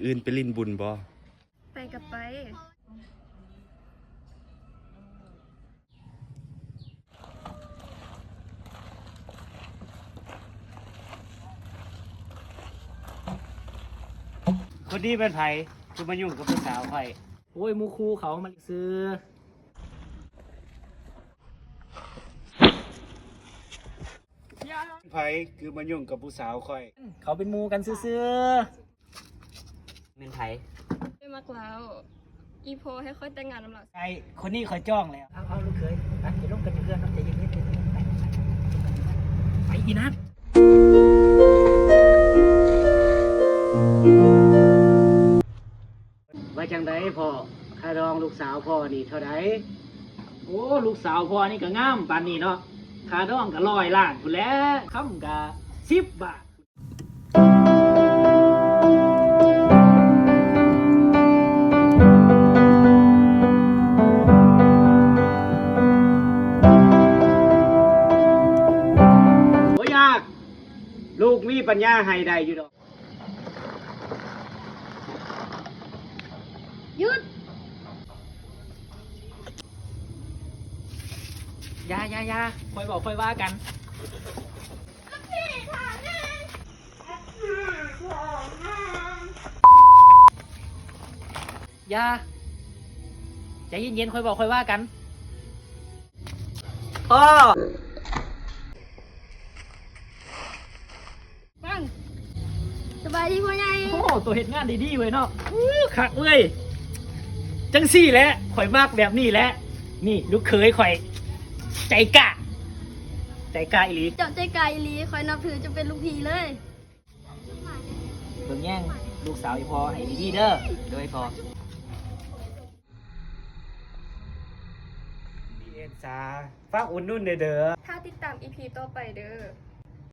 ອື່ນໄປຫຼິ້ນບຸນບໍ່? ໄປກໍໄປ. ຄົນນີ້ແມ່ນໃຜ? ຄືມາຫຍຸ້ງກັບຜູ້ສາວຂ້ອຍ? ໂອ້ຍ ໝູ່ຄູ່ເຂົາມາຊື່. ໃຜຄືມາຫຍຸ້ງກັບຜູ້ສາວຂ້ອຍ? ເຂົາເປັນໝູ່ກັນຊື່ໆ. ແມ່ນໃຜ? ຂ້ອຍມັກລາວ. ອີ່ພໍ່ໃຫ້ຂ້ອຍແຕ່ງງານນຳລາວ. ໃຊ່ ຄົນນີ້ຂ້ອຍຈອງແລ້ວ. ເອົາ ເອົາ ລູກເຂີຍ ໄປ ໄປລົມກັນຢູ່ເຮືອນເນາະ ໃຈເຢັນໆ ໄປ ໄປ ອີ່ນາງ. ວ່າຈັ່ງໃດພໍ່? ຄ່າດອງລູກສາວພໍ່ນີ້ເທົ່າໃດ? ໂອ້ ລູກສາວພໍ່ນີ້ກໍງາມປານນີ້ເນາະ ຄ່າດອງກໍຮ້ອຍລ້ານພຸ້ນແຫຼະ ຄຳກໍສິບບາດ. ບໍ່ຍາກ ລູກມີປັນຍາໃຫ້ໄດ້ຢູ່ດອກ. ຢຸດ! ຢ່າ ຢ່າ ຢ່າ ຄ່ອຍເວົ້າຄ່ອຍວ່າກັນ. ຢ່າ ໃຈເຢັນໆ ຄ່ອຍເວົ້າຄ່ອຍວ່າກັນ. ພໍ່! ຟັງ. ສະບາຍດີພໍ່ໃຫຍ່. ໂອ້ ໂຕເຮັດງານໄດ້ດີເວີຍເນາະ. ໂອ້ ຄັກເວີຍ ຈັ່ງຊີ້ແຫຼະ ຂ້ອຍມັກແບບນີ້ແຫຼະ. ນີ້ລູກເຂີຍຂ້ອຍ ໃຈກ້າ ໃຈກ້າອີ່ຫຼີ. ເຈົ້າໃຈກ້າອີ່ຫຼີ ຂ້ອຍນັບຖືເຈົ້າເປັນລູກພີ່ເລີຍ. ເບິ່ງແຍງລູກສາວອີ່ພໍ່ໃຫ້ດີໆເດີ. ໂດຍພໍ່. ເອັນສາ ຝາກອຸດໜູນແດ່ເດີ. ຖ້າຕິດຕາມອີພີຕໍ່ໄປເດີ.